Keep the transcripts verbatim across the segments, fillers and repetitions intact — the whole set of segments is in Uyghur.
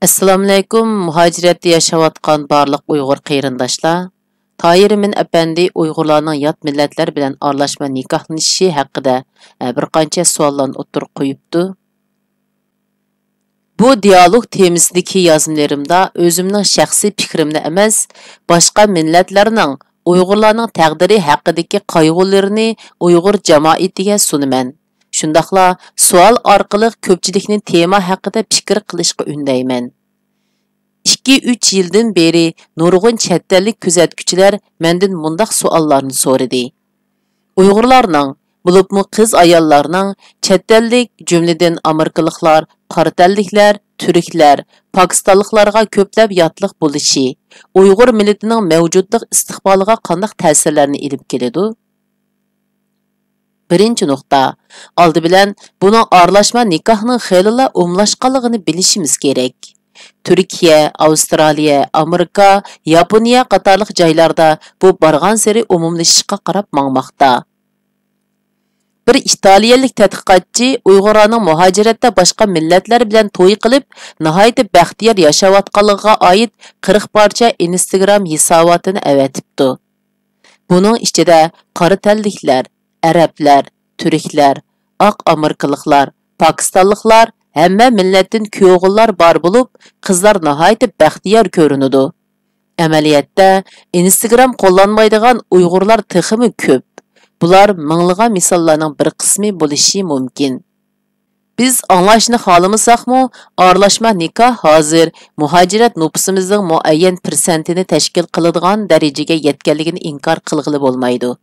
ئەسسالامۇئەلەيكۇم، مۇھاجىرەتتە ياشاۋاتقان بارلىق ئۇيغۇر قېرىنداشلار. تاھىر ئىمىن ئەپەندى ئۇيغۇرلارنىڭ يات مىللەتلەر بىلەن ئارىلاشما نىكاھلىنىشى ھەققىدە، ئە، بىر قانچە سوئاللارنى ئوتتۇرىغا قويۇپتۇ. بۇ دىيالوگ تېمىسىدىكى يازمىلىرىمدا ئۆزۈمنىڭ شەخسىي پىكرىمنى ئەمەس، باشقا مىللەتلەرنىڭ ئۇيغۇرلارنىڭ تەقدىرى ھەققىدىكى قايغۇلىرىنى ئۇيغۇر جامائىتىگە سۇنىمەن. شۇنداقلا سوئال ئارقىلىق كۆپچىلىكنى تېما ھەققىدە پىكىر قىلىشقا ئۈندەيمەن. ئىككى، ئۈچ يىلدىن بېرى نۇرغۇن چەت ئەللىك كۆزەتكۈچىلەر مەندىن مۇنداق سوئاللارنى سورىدى. ئۇيغۇرلارنىڭ، بولۇپمۇ قىز-ئاياللارنىڭ چەت ئەللىك، جۈملىدىن ئامېرىكىلىقلار، قارا تەنلىكلەر، تۈركلەر، پاكىستانلىقلارغا كۆپلەپ ياتلىق بولۇشى ئۇيغۇر مىللىتىنىڭ مەۋجۇتلۇق ئىستىقبالىغا قانداق تەسىرلەرنى ئېلىپ كېلىدۇ؟ بىرىنچى نۇقتا، ئالدى بىلەن بۇنىڭ ئارىلاشما نىكاھنىڭ خېلىلا ئومۇملاشقانلىقىنى بىلىشىمىز كېرەك. تۈركىيە، ئاۋسترالىيە، ئامېرىكا، ياپونىيە قاتارلىق جايلاردا بۇ بارغانسېرى ئومۇملىشىشقا قاراپ ماڭماقتا. بىر ئىتالىيەلىك تەتقىقاتچى ئۇيغۇرلارنىڭ مۇھاجىرەتتە باشقا مىللەتلەر بىلەن توي قىلىپ، ناھايىتى بەختىيار ياشاۋاتقانلىقىغا ئائىت قىرىق پارچە ئىنستگرام ھېساباتىنى ئەۋەتىپتۇ. بۇنىڭ ئىچىدە قارا تەنلىكلەر، ئەرەبلەر، تۈركلەر، ئاق ئامېرىكىلىقلار، پاكىستانلىقلار، ھەممە مىللەتتىن كۈيئوغۇللار بار بولۇپ، قىزلار ناھايىتى بەختىيار كۆرۈنىدۇ. ئەمەلىيەتتە، ئىنستگرام قوللانمايدىغان ئۇيغۇرلار تېخىمۇ كۆپ. بۇلار مىڭلىغان مىساللارنىڭ بىر قىسمى بولۇشى مۇمكىن. بىز ئاڭلاشنى خالىمىساقمۇ، ئارىلاشما نىكاھ ھازىر مۇھاجىرەت نوپۇسىمىزنىڭ مۇئەييەن پىرسەنتىنى تەشكىل قىلىدىغان دەرىجىگە يەتكەنلىكىنى ئىنكار قىلغىلى بولمايدۇ.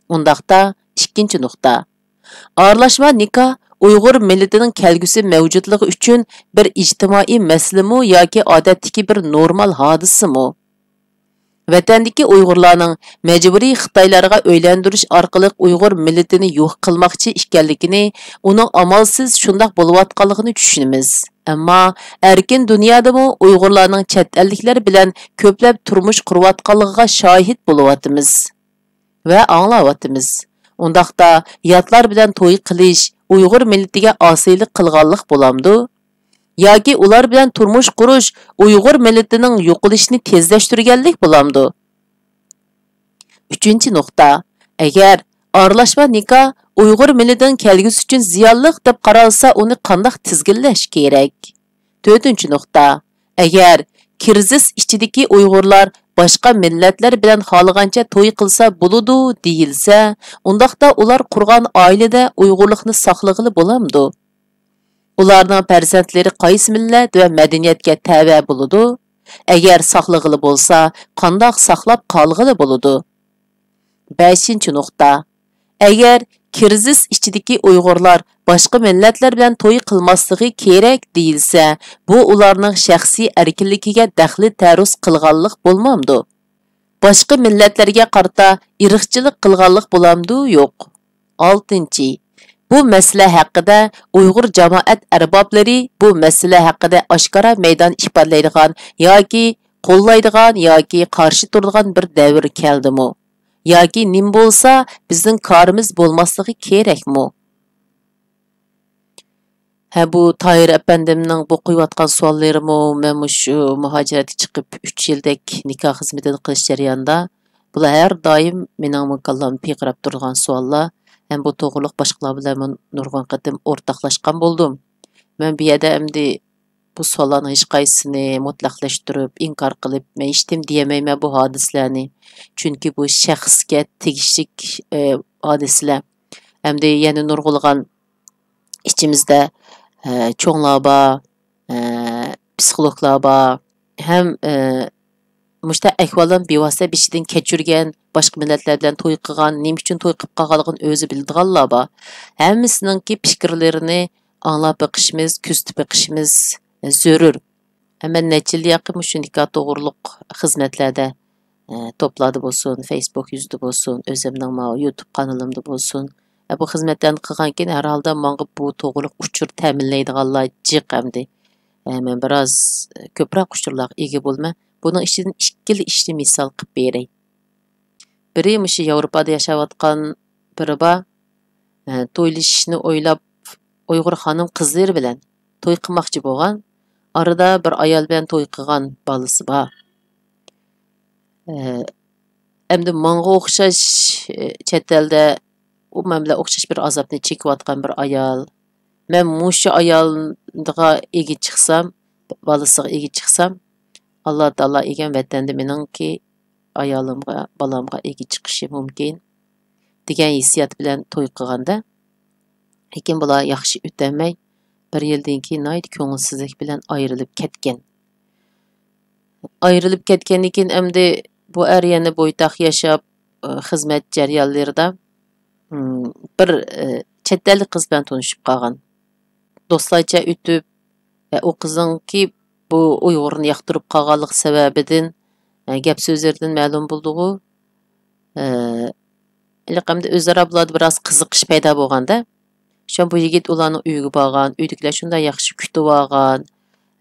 ئۇنداقتا، ئىككىنچى نۇقتا. ئارىلاشما نىكاھ ئۇيغۇر مىللىتىنىڭ كەلگۈسى مەۋجۇتلۇقى ئۈچۈن بىر ئىجتىمائىي مەسىلىمۇ ياكى ئادەتتىكى بىر نورمال ھادىسىمۇ؟ ۋەتەندىكى ئۇيغۇرلارنىڭ مەجبۇرىي خىتايلارغا ئۆيلەندۈرۈش ئارقىلىق ئۇيغۇر مىللىتىنى يوق قىلماقچى ئىكەنلىكىنى، ئۇنىڭ ئامالسىز شۇنداق بولۇۋاتقانلىقىنى چۈشىنىمىز. ئەمما ئەركىن دۇنيادىمۇ ئۇيغۇرلارنىڭ چەت ئەللىكلەر بىلەن كۆپلەپ تۇرمۇش قۇرۇۋاتقانلىقىغا شاھىت بولۇۋاتىمىز ۋە ئاڭلاۋاتىمىز. ئۇنداقتا ياتلار بىلەن توي قىلىش ئۇيغۇر مىللىتىگە ئاسىيلىق قىلغانلىق بولامدۇ؟ ياكى ئۇلار بىلەن تۇرمۇش قۇرۇش ئۇيغۇر مىللىتىنىڭ يوقىلىشىنى تېزلەشتۈرگەنلىك بولامدۇ؟ ئۈچىنچى نۇقتا، ئەگەر ئارىلاشما نىكاھ ئۇيغۇر مىللىتىنىڭ كەلگۈسى ئۈچۈن زىيانلىق دەپ قارالسا، ئۇنى قانداق تىزگىنلەش كېرەك؟ تۆتىنچى نۇقتا، ئەگەر كىرىزىس ئىچىدىكى ئۇيغۇرلار باشقا مىللەتلەر بىلەن خالىغانچە توي قىلسا بولىدۇ دېيىلسە، ئۇنداقتا ئۇلار قۇرغان ئائىلىدە ئۇيغۇرلۇقنى ساقلىغىلى بولامدۇ؟ ئۇلارنىڭ پەرزەنتلىرى قايسى مىللەت ۋە مەدەنىيەتكە تەۋە بولىدۇ؟ ئەگەر ساقلىغىلى بولسا، قانداق ساقلاپ قالغىلى بولىدۇ؟ بەشىنچى نۇقتا، ئەگەر كىرىزىس ئىچىدىكى ئۇيغۇرلار باشقا مىللەتلەر بىلەن توي قىلماسلىقى كېرەك دېيىلسە، بۇ ئۇلارنىڭ شەخسىي ئەركىنلىكىگە دەخلى تەرۇز قىلغانلىق بولمامدۇ؟ باشقا مىللەتلەرگە قارىتا ئىرقچىلىق قىلغانلىق بولامدۇ؟ يوق. ئالتىنچى، بۇ مەسىلە ھەققىدە ئۇيغۇر جامائەت ئەربابلىرى بۇ مەسىلە ھەققىدە ئاشكارا مەيدان ئىپادىلەيدىغان ياكى قوللايدىغان ياكى قارشى تۇرىدىغان بىر دەۋر كەلدىمۇ؟ ياكى نېمە بولسا بىزنىڭ كارىمىز بولماسلىقى كېرەكمۇ؟ ھە، بۇ تاھىر ئەپەندىمنىڭ بۇ قويۇۋاتقان سوئاللىرىمۇ، مەن مۇشۇ مۇھاجىرەتكە چىقىپ ئۈچ يىلدەك نىكاھ خىزمىتىنى قىلىش جەريانىدا، بۇلار ھەر دائىم مېنىڭمۇ كاللامنى پىرقىراپ تۇرىدىغان سوئاللار. ھەم بۇ توغرۇلۇق باشقىلار بىلەنمۇ نۇرغۇن قېتىم ئورتاقلاشقان بولدۇم. مەن بۇ يەردە ئەمدى بۇ سوئاللارنىڭ ھېچقايسىسىنى مۇتلەقلەشتۈرۈپ، ئىنكار قىلىپ، مەن ھېچنېمە دېيەلمەيمەن بۇ ھادىسىلەرنى. چۈنكى بۇ شەخسكە تېگىشلىك، ئە، ھادىسىلەر. ئەمدى يەنە نۇرغۇنلىغان ئىچىمىزدە، ئە، چوڭلار بار، ئە، پسىخولوگلار بار. ھەم، ئە، مۇشۇنداق ئەھۋاللارنى بىۋاسىتە بېشىدىن كەچۈرگەن، باشقا مىللەتلەر بىلەن توي قىلغان، نېمە ئۈچۈن توي قىلىپ قالغانلىقىنى ئۆزى بىلىدىغانلار بار. ھەممىسىنىڭكى پىكىرلىرىنى ئاڭلاپ بېقىشىمىز، كۆزىتىپ بېقىشىمىز زۆرۈر. مەن نەچچە يىل ياقى مۇشۇ نىكاھ توغرۇلۇق خىزمەتلەردە، ئە، توپلاردا بولسۇن، فېيسبۇك يۈزىدە بولسۇن، ئۆزۈمنىڭ ماۋۇ يۇتۇب قانىلىمدا بولسۇن. ئە، بۇ خىزمەتلەرنى قىلغانكىن، ھەر ھالدا ماڭا بۇ توغرۇلۇق ئۇچۇر تەمىنلەيدىغانلار جىق ئەمدى. ئە، مەن بىراز، ئە، كۆپرەك ئۇچۇرلارغا ئىگە بولىمەن. بۇنىڭ ئىچىدىن ئىككىلا ئىشنى مىسال قىلىپ بېرەي. بىرى مۇشۇ ياۋروپادا ياشاۋاتقان بىرى بار. ئە، تويلىشىشنى ئويلاپ، ئۇيغۇر خانىم قىزلىرى بىلەن توي قىلماقچى بولغان. ئارىدا بىر ئايال بىلەن توي قىلغان، بالىسى بار. ئەمدى ماڭغا ئوخشاش، چەت ئەلدە ئۇ مەن بىلەن ئوخشاش بىر ئازابنى چېكىۋاتقان بىر ئايال، مەن مۇشۇ ئايالغا ئىگە چىقسام، بالىسىغا ئىگە چىقسام، ئاللا تائالا ئىگەم ۋەتەندە مېنىڭكى ئايالىمغا، بالامغا ئىگە چىقىشى مۇمكىن، دېگەن ھېسسىيات بىلەن توي قىلغاندا، لېكىن بۇلار ياخشى ئۆتەلمەي، بىر يىلدىن كېيىن ناھايىتى كۆڭۈلسىزلىك بىلەن ئايرىلىپ كەتكەن. ئايرىلىپ كەتكەندىن كېيىن ئەمدى بۇ ئەر يەنە بويتاق ياشاپ، خىزمەت جەريانلىرىدا، بىر، چەت ئەللىك قىز بىلەن تونۇشۇپ قالغان. دوستلارچە ئۆتۈپ، ئۇ قىزنىڭكى بۇ ئۇيغۇرنى ياقتۇرۇپ قالغانلىقى سەۋەبىدىن، گەپ سۆزلىرىدىن مەلۇم بولدىغۇ. ھېلىقى ئەمدى ئۆزئارا بۇلاردا بىراز قىزىقىش پەيدا بولغاندا، شۇ بۇ يىگىت ئۇلارنىڭ ئۆيىگە بارغان، ئۆيدىكىلەر شۇنداق ياخشى كۈتۈۋالغان،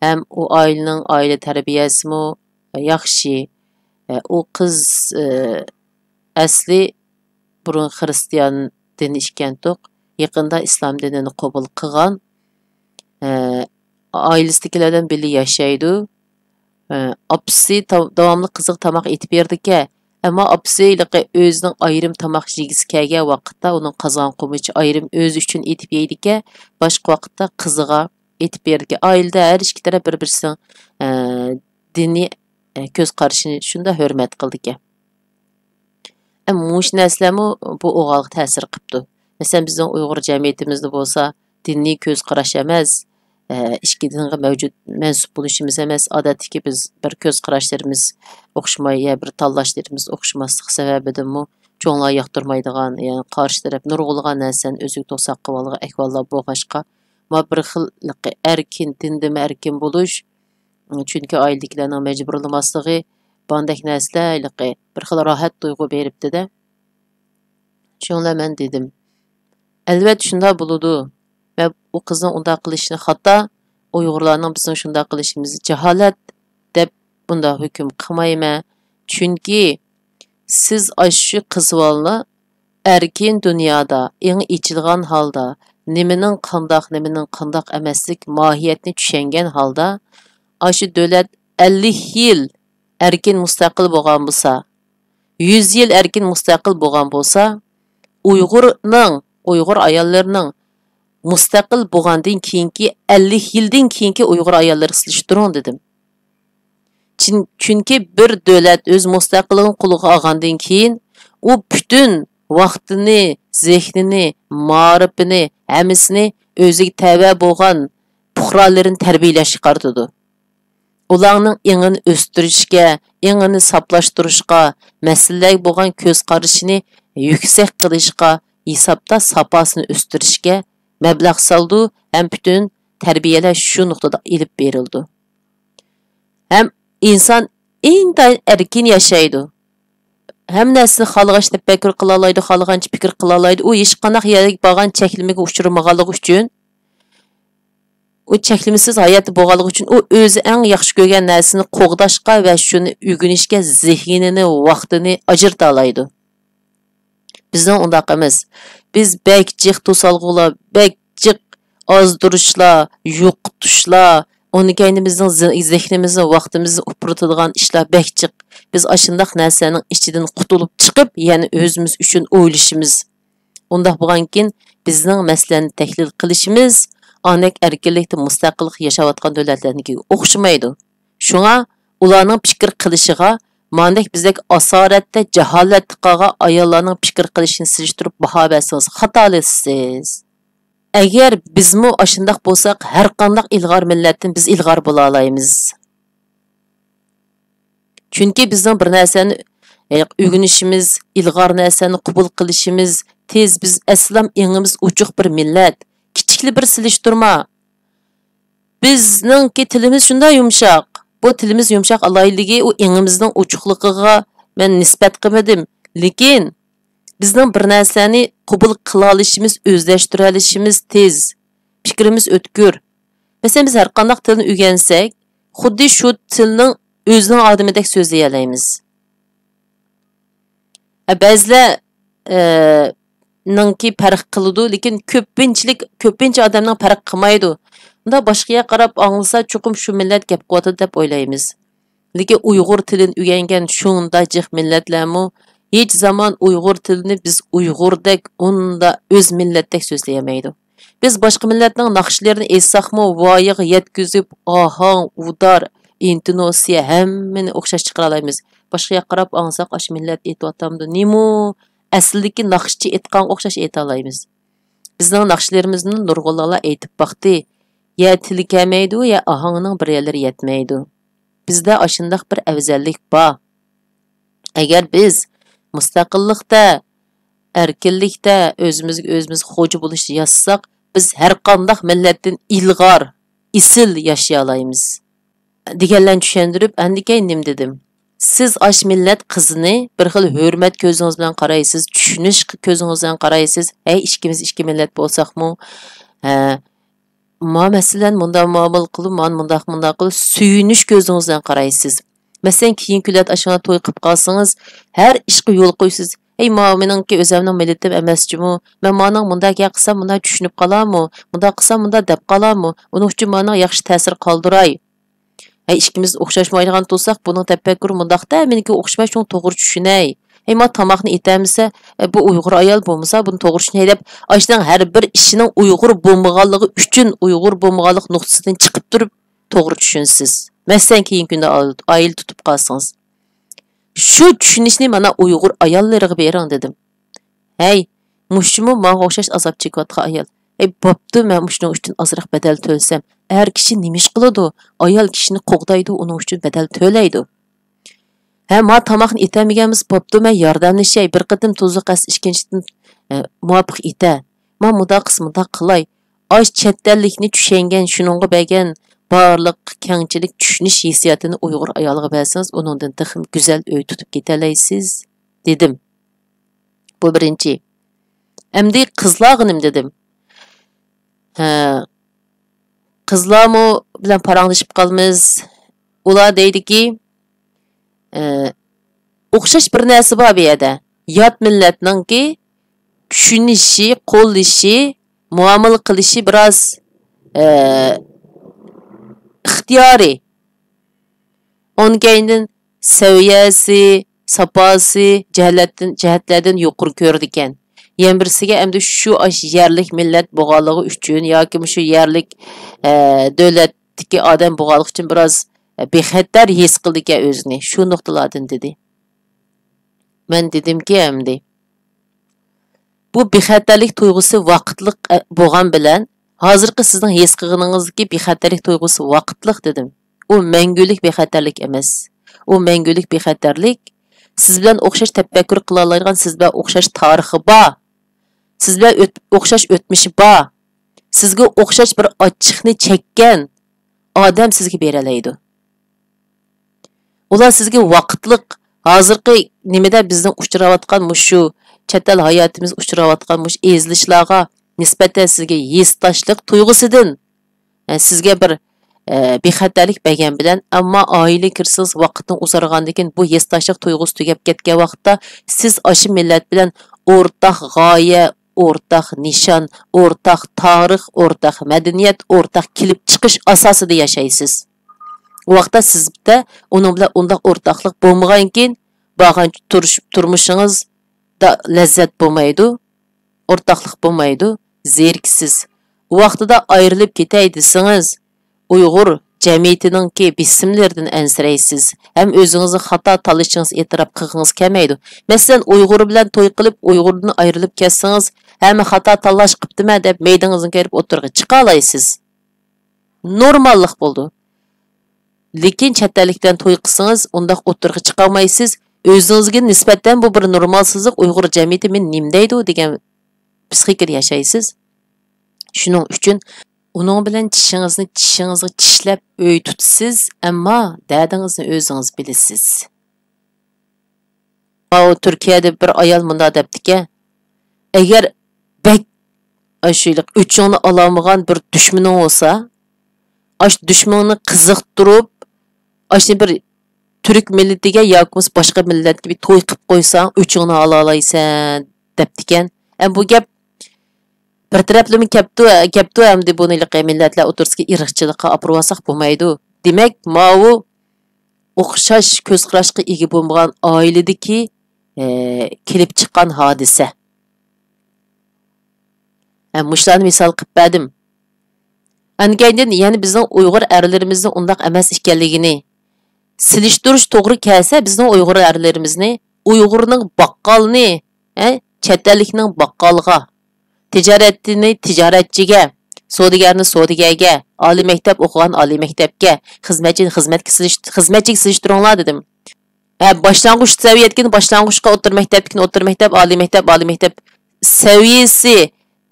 ھەم ئۇ ئائىلىنىڭ ئائىلە تەربىيەسىمۇ ياخشى. ئۇ قىز ئەسلى بۇرۇن خىرىستىيان دىنى ئىكەنتۇق، يېقىندا ئىسلام دىنىنى قوبۇل قىلغان. ئائىلىسىدىكىلەر بىلەن بىللە ياشايدۇ. ئاپىسى تا-، داۋاملىق قىزىغا تاماق ئېتىپ بېرىدىكەن. ئەمما ئاپىسى ھېلىقى ئۆزىنىڭ ئايرىم تاماق يېگۈسى كەلگەن ۋاقىتتا ئۇنىڭ قازان قومىچى ئايرىم ئۆزى ئۈچۈن ئېتىپ يەيدىكەن، باشقا ۋاقىتتا قىزىغا ئېتىپ بېرىدىكەن. ئائىلىدە ھەر ئىككى تەرەپ بىر-بىرسىنىڭ، ئە، دىنىي، ئە، كۆز قارىشىنى شۇنداق ھۆرمەت قىلىدىكەن. ئەمما مۇشۇ نەرسىلەرمۇ بۇ ئوغۇلغا تەسىر قىپتۇ. مەسىلەن، بىزنىڭ ئۇيغۇر جەمئىيىتىمىزدە بولسا دىنىي كۆز قاراش ئەمەس، ئە، ئىككى دىنغا مەۋجۇت مەنسۇپ بولۇشىمىز ئەمەس، ئادەتتىكى بىز بىر كۆز قاراشلىرىمىز ئوخشىماي، يا بىر تاللاشلىرىمىز ئوخشىماسلىقى سەۋەبىدىنمۇ چوڭلار ياقتۇرمايدىغان، يەنى قارشى تەرەپ نۇرغۇنلىغان نەرسىنى ئۆزىگە توساق قىلىۋالغان ئەھۋاللار بولغاچقا، ما بىر خىل ئەركىن، دىندىمۇ ئەركىن بولۇش، چۈنكى ئائىلىدىكىلەرنىڭ مەجبۇرلىماسلىقى، باندەك نەرسىلەر ھېلىقى بىر خىل راھەت تۇيغۇ بېرىپتىدە. شۇڭلا مەن دېدىم، ئەلۋەتتە شۇنداق بولىدۇ. مەن ئۇ قىزنىڭ ئۇنداق قىلىشىنى خاتا، ئۇيغۇرلارنىڭ بىزنىڭ شۇنداق قىلىشىمىزنى جاھالەت دەپ بۇنداق ھۆكۈم قىلمايمەن. چۈنكى سىز ئاشۇ قىزۋالنى ئەركىن دۇنيادا ئېڭى ئېچىلغان ھالدا، نېمىنىڭ قانداق، نېمىنىڭ قانداق ئەمەسلىك ماھىيەتنى چۈشەنگەن ھالدا، ئاشۇ دۆلەت ئەللىك يىل ئەركىن مۇستەقىل بولغان بولسا، يۈز يىل ئەركىن مۇستەقىل بولغان بولسا، ئۇيغۇرنىڭ، ئۇيغۇر ئاياللىرىنىڭ مۇستەقىل بولغاندىن كېيىنكى ئەللىك يىلدىن كېيىنكى ئۇيغۇر ئاياللىرىغا سېلىشتۇرۇڭ دېدىم. چۈن-، چۈنكى بىر دۆلەت ئۆز مۇستەقىللىقىنى قولىغا ئالغاندىن كېيىن، ئۇ پۈتۈن ۋاقتىنى، زېھنىنى، مائارىپىنى، ھەممىسىنى ئۆزىگە تەۋە بولغان پۇقرالىرىنى تەربىيەلەشكە قارىتىدۇ. ئۇلارنىڭ ئېڭىنى ئۆستۈرۈشكە، ئېڭىنى ساپلاشتۇرۇشقا، مەسىلىلەرگە بولغان كۆز قارىشىنى يۈكسەك قىلىشقا، ھېسابتا ساپاسىنى ئۆستۈرۈشكە مەبلەغ سالىدۇ ھەم پۈتۈن تەربىيەلەش شۇ نۇقتىدا ئېلىپ بېرىلىدۇ. ھەم ئىنسان ئىنتايىن ئەركىن ياشايدۇ. ھەممە نەرسىنى خالىغانچە تەپەككۇر قىلالايدۇ، خالىغانچە پىكىر قىلالايدۇ. ئۇ ھېچقانداق يەرگە بارغان چەكلىمىگە ئۇچرىمىغانلىقى ئۈچۈن، ئۇ چەكلىمىسىز ھاياتتا بولغانلىقى ئۈچۈن، ئۇ ئۆزى ئەڭ ياخشى كۆرگەن نەرسىنى قوغداشقا ۋە شۇنى ئۆگىنىشكە زېھنىنى، ۋاقتىنى ئاجرىتالايدۇ. بىزنىڭ ئۇنداق ئەمەس. بىز بەك جىق توسالغۇلار، بەك جىق ئازدۇرۇشلار، يوقىتىشلار، ئۇنىڭ كەينى بىزنىڭ زې-، زېھنىمىزنى، ۋاقتىمىزنى ئۇپرىتىدىغان ئىشلار بەك جىق. بىز ئاشۇنداق نەرسىلەرنىڭ ئىچىدىن قۇتۇلۇپ چىقىپ، يەنە ئۆزىمىز ئۈچۈن ئويلىشىمىز. ئۇنداق بولغاندىكىن، بىزنىڭ مەسىلىنى تەھلىل قىلىشىمىز، ئاندەك ئەركىنلىكتە مۇستەقىللىق ياشاۋاتقان دۆلەتلەرنىڭكىگە ئوخشىمايدۇ. شۇڭا ئۇلارنىڭ پىكىر قىلىشىغا ماندەك بىزدەك ئاسارەتتە، جاھالەتتە قالغان ئاياللارنىڭ پىكىر قىلىشىنى سېلىشتۇرۇپ باھا بەرسىڭىز خاتالىشىسىز. ئەگەر بىزمۇ ئاشۇنداق بولساق، ھەرقانداق ئىلغار مىللەتتىن بىز ئىلغار بولالايمىز. چۈنكى بىزنىڭ بىر نەرسىنى، ئە، ئۆگىنىشىمىز، ئىلغار نەرسىنى قوبۇل قىلىشىمىز تېز. بىز ئەسلام ئېڭىمىز ئوچۇق بىر مىللەت. كىچىكلا بىر سېلىشتۇرما. بىزنىڭكى تىلىمىز شۇنداق يۇمشاق. بۇ تىلىمىز يۇمشاق ئالاھىدىلىكى ئۇ ئېڭىمىزنىڭ ئوچۇقلۇقىغا مەن نىسبەت قىلمىدىم. لېكىن بىزنىڭ بىر نەرسىنى قوبۇل قىلالىشىمىز، ئۆزلەشتۈرەلىشىمىز تېز. پىكرىمىز ئۆتكۈر. مەسىلەن، بىز ھەرقانداق تىلنى ئۆگەنسەك، خۇددى شۇ تىلنىڭ ئۆزىنىڭ ئادىمىدەك سۆزلىيەلەيمىز. ھە، بەزىلەر، ئە، نىڭكى پەرق قىلىدۇ، لېكىن كۆپىنچىلىك، كۆپىنچە ئادەمنىڭ پەرق قىلمايدۇ. مۇنداق باشقا ياققا قاراپ ئاڭلىسا، چوقۇم شۇ مىللەت گەپ قىلىۋاتىدۇ دەپ ئويلايمىز. لېكىن ئۇيغۇر تىلىنى ئۆگەنگەن شۇنداق جىق مىللەتلەرمۇ ھېچ زامان ئۇيغۇر تىلىنى بىز ئۇيغۇردەك، ئۇنداق ئۆز مىللەتتەك سۆزلىيەلمەيدۇ. بىز باشقا مىللەتنىڭ ناخشىلىرىنى ئېيتساقمۇ، ۋايىغا يەتكۈزۈپ، ئاھاڭ، ئۇدار، ئىنتوناتسىيە، ھەممىنى ئوخشاش چىقىرالايمىز. باشقا ياققا قاراپ ئاڭلىساق، ئاشۇ مىللەت ئېيتىۋاتامدۇ نېمۇ؟ ئەسلىدىكى ناخشىچى ئېيتقانغا ئوخشاش ئېيتالايمىز. بىزنىڭ ناخشىلىرىمىزنى نۇرغۇنلارلا ئېيتىپ باقتى. يا تىلى كەلمەيدۇ، يا ئاھاڭنىڭ بىر يەرلىرى يەتمەيدۇ. بىزدە ئاشۇنداق بىر ئەۋزەللىك بار. ئەگەر بىز مۇستەقىللىقتە، ئەركىنلىكتە، ئۆزىمىزگە ئۆزىمىز خوجا بولۇشتا ياشىساق، بىز ھەرقانداق مىللەتتىن ئىلغار، ئېسىل ياشىيالايمىز. دېگەنلەرنى چۈشەندۈرۈپ، ئەندىكەينىم دېدىم. سىز ئاش مىللەت قىزىنى بىر خىل ھۆرمەت كۆزىڭىز بىلەن قارايسىز، چۈشىنىش كۆزىڭىز بىلەن قارايسىز. ھەي، ئىككىمىز ئىككى مىللەت بولساقمۇ، ھە، ما مەسىلەن مۇنداق مۇئامىلە قىلىپ، مانا مۇنداق، مۇنداق قىلىپ، سۆيۈنۈش كۆزىڭىز بىلەن قارايسىز. مەسىلەن، كېيىن كۈنلەردە ئاشۇنداق توي قىلىپ قالسىڭىز، ھەر ئىشقا يول قويىسىز. ھەي، ماۋۇ مېنىڭكى ئۆزەمنىڭ مىللىتىم ئەمەسچىمۇ؟ مەن مانىڭ مۇنداق گەپ قىلسام، مۇنداق چۈشىنىپ قالارمۇ؟ مۇنداق قىلسام، مۇنداق دەپ قالارمۇ؟ ئۇنىڭ ئۈچۈن مانىڭ ياخشى تەسىر قالدۇراي. ھەي، ئىككىمىز ئوخشاشمايدىغان تۇرساق، بۇنىڭ تەپەككۇرى مۇنداقتا، مېنىڭكى ئوخشىماي، شۇڭا توغرا چۈشىنەي. ھەي، ما تاماقنى ئېتەلمىسە، ئە، بۇ ئۇيغۇر ئايال بولمىسا، بۇنى توغرا چۈشىنەي دەپ، ئاشۇنىڭ ھەر بىر ئىشىنىڭ ئۇيغۇر بولمىغانلىقى ئۈچۈن، ئۇيغۇر بولمىغانلىق نۇقتىسىدىن چىقىپ تۇرۇپ، توغرا چۈشىنىسىز. مەسىلەن، كېيىنكى كۈندە ئائىلە تۇتۇپ قالسىڭىز. شۇ چۈشىنىشنى مانا ئۇيغۇر ئاياللىرىغا بېرىڭ دېدىم. ھەي، مۇشۇمۇ ماڭا ئوخشاش ئازاب چېكىۋاتقان ئايال. ھەي، بوپتۇ، مەن مۇشۇنىڭ ئۈچۈن ئازراق بەدەل تۆلىسەم، ئەر كىشى نېمە ئىش قىلىدۇ؟ ئايال كىشىنى قوغدايدۇ، ئۇنىڭ ئۈچۈن بەدەل تۆلەيدۇ. ھە، ما تاماقنى ئېتەلمىگەنمىز، بوپتۇ، مەن ياردەملىشەي، بىر قېتىم تۇزلۇق ئەس، ئىككىنچىدىن، ئە، مۇۋاپىق ئېتە. ما مۇنداق قىلسا مۇنداق قىلاي. ئاش چەت ئەللىكنى چۈشەنگەن، شۇنىڭغا بەرگەن بارلىق كەڭچىلىك چۈشىنىش ھېسسىياتىنى ئۇيغۇر ئايالىغا بەرسىڭىز، ئۇنىڭدىن تېخىمۇ گۈزەل ئۆي تۇتۇپ كېتەلەيسىز، دېدىم. بۇ بىرىنچى. ئەمدى قىزلارغا نېمە دېدىم؟ ھە، قىزلارمۇ بىلەن پاراڭلىشىپ قالىمىز. ئۇلار دەيدىكى، ئە، ئوخشاش بىر نەرسە بار بۇ يەردە. يات مىللەتنىڭكى چۈشىنىشى، قوللىشى، مۇئامىلە قىلىشى بىراز، ئە، ئىختىيارىي. ئۇنىڭ كەينىدىن سەۋىيەسى، ساپاسى جەھەتتىن، جەھەتلەردىن يۇقىرى كۆرىدىكەن. يەنە بىرسىگە ئەمدى شۇ ئاش يەرلىك مىللەت بولغانلىقى ئۈچۈن ياكى مۇشۇ يەرلىك، ئە، دۆلەتتىكى ئادەم بولغانلىقى ئۈچۈن بىراز، ئە، بىخەتەر ھېس قىلىدىكەن ئۆزىنى. شۇ نۇقتىلاردىن دېدى. مەن دېدىمكى ئەمدى، بۇ بىخەتەرلىك تۇيغۇسى ۋاقىتلىق، ئە، بولغان بىلەن، ھازىرقى سىزنىڭ ھېس قىلغىنىڭىزدىكى بىخەتەرلىك تۇيغۇسى ۋاقىتلىق دېدىم. ئۇ مەڭگۈلۈك بىخەتەرلىك ئەمەس. ئۇ مەڭگۈلۈك بىخەتەرلىك سىز بىلەن ئوخشاش تەپەككۇر قىلالايدىغان، سىز بىلەن ئوخشاش تارىخى بار، سىز بىلەن ئۆت-، ئوخشاش ئۆتمۈشى بار، سىزگە ئوخشاش بىر ئاچچىقنى چەككەن ئادەم سىزگە بېرەلەيدۇ. ئۇلار سىزگە ۋاقىتلىق، ھازىرقى نېمىدە بىزنىڭ ئۇچراۋاتقان مۇشۇ چەت ئەل ھاياتىمىز ئۇچراۋاتقان مۇشۇ ئېزىلىشلارغا نىسبەتەن سىزگە ھېسداشلىق تۇيغۇسىدىن، ئە، سىزگە بىر، ئە، بىخەتەرلىك بەرگەن بىلەن، ئەمما ئائىلىگە كىرسىڭىز ۋاقىتنىڭ ئۇزارغاندىن كېيىن بۇ ھېسداشلىق تۇيغۇسى تۈگەپ كەتكەن ۋاقىتتا سىز ئاشۇ مىللەت بىلەن ئورتاق غايە، ئورتاق نىشان، ئورتاق تارىخ، ئورتاق مەدەنىيەت، ئورتاق كېلىپ چىقىش ئاساسىدا ياشايسىز. ئۇ ۋاقىتتا سىزدە ئۇنىڭ بىلەن ئۇنداق ئورتاقلىق بولمىغانكىن، بارغانچە تۇرۇش-، تۇرمۇشىڭىزدا لەززەت بولمايدۇ، ئورتاقلىق بولمايدۇ، زېرىكىسىز. ۋاقتىدا ئايرىلىپ كېتەي دېسىڭىز، ئۇيغۇر جەمئىيىتىنىڭكى بېسىملىرىدىن ئەنسىرەيسىز ھەم ئۆزىڭىزنى خاتا تاللىشىڭىز ئېتىراپ قىلغىڭىز كەلمەيدۇ. مەسىلەن، ئۇيغۇر بىلەن توي قىلىپ، ئۇيغۇردىن ئايرىلىپ كەتسىڭىز، ھە، مەن خاتا تاللاش قىپتىمەن دەپ مەيدىڭىزنى كېرىپ ئوتتۇرىغا چىقالايسىز. نورماللىق بولىدۇ. لېكىن چەت ئەللىك بىلەن توي قىلسىڭىز، ئۇنداق ئوتتۇرىغا چىقالمايسىز. ئۆزىڭىزگە نىسبەتەن بۇ بىر نورمالسىزلىق، ئۇيغۇر جەمئىيىتى مېنى نېمە دەيدۇ دېگەن پسىخىكىدا ياشايسىز. شۇنىڭ ئۈچۈن ئۇنىڭ بىلەن چىشىڭىزنى چىشىڭىزغا چىشلەپ ئۆي تۇتىسىز، ئەمما دەردىڭىزنى ئۆزىڭىز بىلىسىز. ماۋۇ تۈركىيەدە بىر ئايال مۇنداق دەپتىكەن، ئەگەر بەك ئاشۇ ئۆچۈڭنى ئالالمىغان بىر دۈشمىنىڭ بولسا، ئاشۇ دۈشمىنىڭنى قىزىقتۇرۇپ، ئاشۇ بىر تۈرك مىللىتىگە ياكى بولمىسا باشقا مىللەتكە بىر توي قىلىپ قويساڭ، ئۆچۈڭنى ئالالايسەن، دەپتىكەن. ئەمدى بۇ گەپ بىر تەرەپلىمە كەپتۇ، كەپتۇ، ئەمدى بۇنى ھېلىقى مىللەتلەر ئوتتۇرىسىدىكى ئىرقچىلىققا ئاپىرىۋالساق بولمايدۇ. دېمەك، ماۋۇ ئوخشاش كۆز قاراشقا ئىگە بولمىغان ئائىلىدىكى، ئە، كېلىپ چىققان ھادىسە. ھە، مۇشۇلارنى مىسال قىلىپ بەردىم. ئاندىن كېيىن يەنە بىزنىڭ ئۇيغۇر ئەرلىرىمىزنىڭ ئۇنداق ئەمەس ئىكەنلىكىنى سېلىشتۇرۇش توغرا كەلسە، بىزنىڭ ئۇيغۇر ئەرلىرىمىزنى ئۇيغۇرنىڭ باققالىنى، ھە، چەت ئەللىكنىڭ باققالىغا، تىجارەتچىنى تىجارەتچىگە، سودىگەرنى سودىگەرگە، ئالىي مەكتەپ ئوقۇغان ئالىي مەكتەپكە، خىزمەتچىنى خىزمەتكە سېلىش-، خىزمەتچىگە سېلىشتۇرۇڭلار دېدىم. ھە، باشلانغۇچ سەۋىيەدىكىنى باشلانغۇچقا، ئوتتۇرا مەكتەپتىكىنى ئوتتۇرا مەكتەپ، ئالىي مەكتەپ، ئالىي مەكتەپ سەۋىيەسى،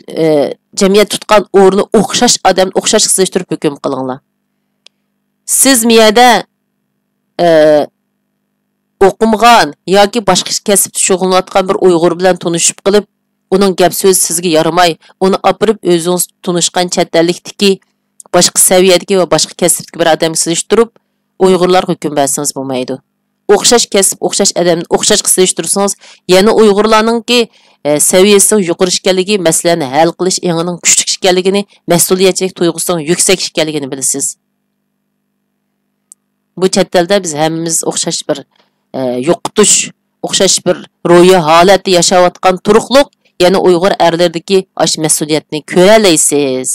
ئە، جەمئىيەت تۇتقان ئورنى ئوخشاش ئادەمنى ئوخشاش سېلىشتۇرۇپ ھۆكۈم قىلىڭلار. سىز مۇ يەردە، ئە، ئوقۇمىغان ياكى باشقا كەسىپتە شۇغۇللىنىۋاتقان بىر ئۇيغۇر بىلەن تونۇشۇپ قېلىپ، ئۇنىڭ گەپ سۆزى سىزگە يارىماي، ئۇنى ئاپىرىپ ئۆزىڭىز تونۇشقان چەت ئەللىكتىكى باشقا سەۋىيەدىكى ۋە باشقا كەسىپتىكى بىر ئادەمگە سېلىشتۇرۇپ، ئۇيغۇرلارغا ھۆكۈم بەرسىڭىز بولمايدۇ. ئوخشاش كەسىپ، ئوخشاش ئادەمنى ئوخشاشقا سېلىشتۇرسىڭىز، يەنە ئۇيغۇرلارنىڭكى، ئە، سەۋىيەسىنىڭ يۇقىرى ئىكەنلىكى، مەسىلىنى ھەل قىلىش ئېڭىنىڭ كۈچلۈك ئىكەنلىكىنى، مەسئۇلىيەتچىلىك تۇيغۇسىنىڭ يۈكسەك ئىكەنلىكىنى بىلىسىز. بۇ چەت ئەلدە بىز ھەممىمىز ئوخشاش بىر، ئە، يوقىتىش، ئوخشاش بىر روھىي ھالەتتە ياشاۋاتقان تۇرۇقلۇق، يەنە ئۇيغۇر ئەرلىرىدىكى ئاشۇ مەسئۇلىيەتنى كۆرەلەيسىز.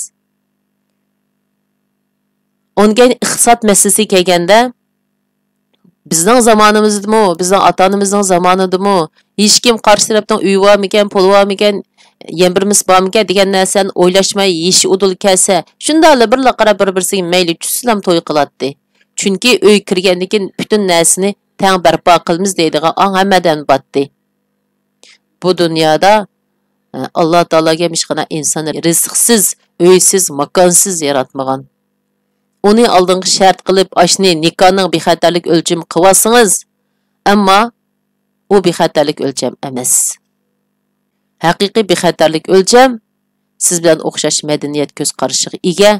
ئۇندىن كېيىن ئىقتىساد مەسىلىسىگە كەلگەندە، بىزنىڭ زامانىمىزدىمۇ، بىزنىڭ ئاتا-ئانىمىزنىڭ زامانىدىمۇ ھېچكىم قارشى تەرەپنىڭ ئۆيى بارمىكەن، پۇلى بارمىكەن، يەنە بىرمىسى بارمىكەن دېگەن نەرسىنى ئويلاشماي، يېشى ئۇدۇل كەلسە، شۇنداقلا بىرلا قاراپ بىر-بىرسىگە مەيلى چۈشسىلا توي قىلاتتى. چۈنكى ئۆيگە كىرگەندىن كېيىن پۈتۈن نەرسىنى تەڭ بەرپا قىلىمىز دەيدىغان ئاڭ ھەممە ئادەمدە بارتتى. بۇ دۇنيادا، ئە، ئاللا تائالا ھېچقانداق ئىنساننى رىزىقسىز، ئۆيسىز، ماكانسىز ياراتمىغان. ئۇنى ئالدىنقى شەرت قىلىپ، ئاشۇنى نىكاھنىڭ بىخەتەرلىك ئۆلچىمى قىلىۋالسىڭىز، ئەمما ئۇ بىخەتەرلىك ئۆلچەم ئەمەس. ھەقىقىي بىخەتەرلىك ئۆلچەم سىز بىلەن ئوخشاش مەدەنىيەت كۆز قارىشىغا ئىگە،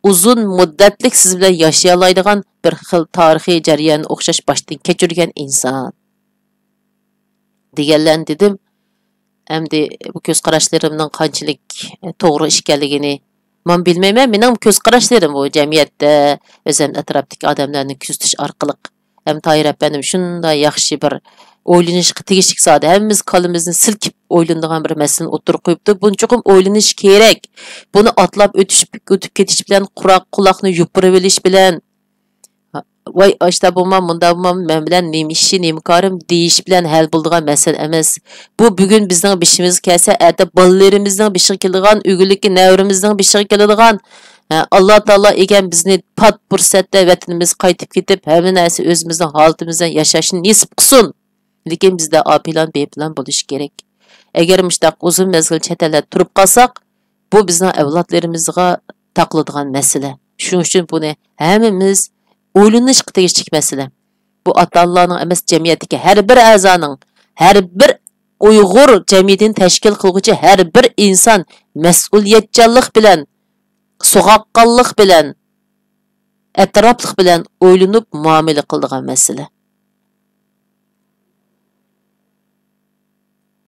ئۇزۇن مۇددەتلىك سىز بىلەن ياشىيالايدىغان بىر خىل تارىخىي جەرياننى ئوخشاش باشتىن كەچۈرگەن ئىنسان. دېگەنلەرنى دېدىم. ئەمدى بۇ كۆز قاراشلىرىمنىڭ قانچىلىك توغرا ئىكەنلىكىنى مەن بىلمەيمەن. مېنىڭ كۆز قاراشلىرىم بۇ جەمئىيەتتە، ئۆزۈم ئەتراپتىكى ئادەملەرنى كۆزىتىش ئارقىلىق. ھەم تاھىر ئەپەندىم شۇنداق ياخشى بىر ئويلىنىشقا تېگىشلىك زادى. ھەممىمىز كاللىمىزنى سىلكىپ ئويلىنىدىغان بىر مەسىلىنى ئوتتۇرىغا قويۇپتۇ. بۇنى چوقۇم ئويلىنىش كېرەك. بۇنى ئاتلاپ ئۆتۈش، ئۆتۈپ كېتىش بىلەن قۇراق قۇلاقنى يوپۇرۇۋېلىش بىلەن، ۋاي، ئاشتا بولما، مۇندا بولما، مەن بىلەن نېمە ئىشى، نېمە كارىم دېيىش بىلەن ھەل بولىدىغان مەسىلە ئەمەس. بۇ بۈگۈن بىزنىڭ بېشىمىزغا كەلسە، ئەتە بالىلىرىمىزنىڭ بېشىغا كېلىدىغان، ئۆگۈنلۈككە نەۋرىمىزنىڭ بېشىغا كېلىدىغان. ھە، ئاللا تائالا ئىگەم بىزنى پات پۇرسەتتە ۋەتىنىمىزگە قايتىپ كېتىپ، ھەممە نەرسە ئۆزىمىزنىڭ ھالىتىمىز بىلەن ياشاشنى نېسىپ قىلسۇن. لېكىن بىزدە ئا پىلان، بې پىلان بولۇشى كېرەك. ئەگەر مۇشۇنداق ئۇزۇن مەزگىل چەت ئەللەردە تۇرۇپ قالساق، بۇ بىزنىڭ ئەۋلادلىرىمىزغا تاقىلىدىغان مەسىلە. شۇنىڭ ئۈچۈن بۇنى ھەممىمىز ئويلىنىشقا تېگىشلىك مەسىلە. بۇ ئاتا-ئانىلارنىڭ ئەمەس، جەمئىيەتتىكى ھەر بىر ئەزانىڭ، ھەر بىر ئۇيغۇر جەمئىيىتىنى تەشكىل قىلغۇچى ھەر بىر ئىنسان مەسئۇلىيەتچانلىق بىلەن، سوغۇققانلىق بىلەن، ئەتراپلىق بىلەن ئويلىنىپ مۇئامىلە قىلىدىغان مەسىلە.